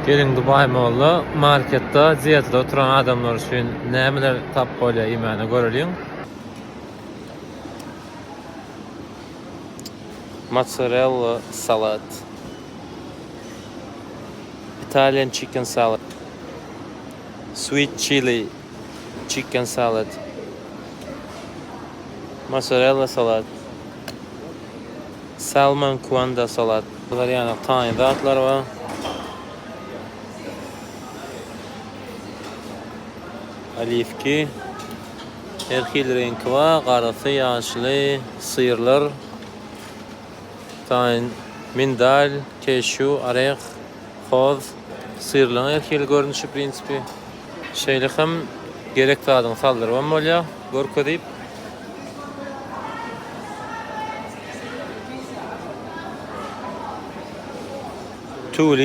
Geliň Dubai Mallda marketde dietada oturan adamlar üçin nämeler tapyp bolýar iýmäne göreliň. Mozzarella salat. Italian chicken salad. Sweet chili chicken salad. Mozzarella salat. Salmon kuanda salat. Bular ýaly taýyn zatlar bar. Oliwki. Her hili reňki bar. Garasy, ýaşyly, syrlar. Taýyn mindal, keşu, oreh, hoz. Syrlaryň her hili görnüşi prinsipi. Şeýle hem gerek zadyňy saldyrybam bolýar, görkezip. Tüwüli.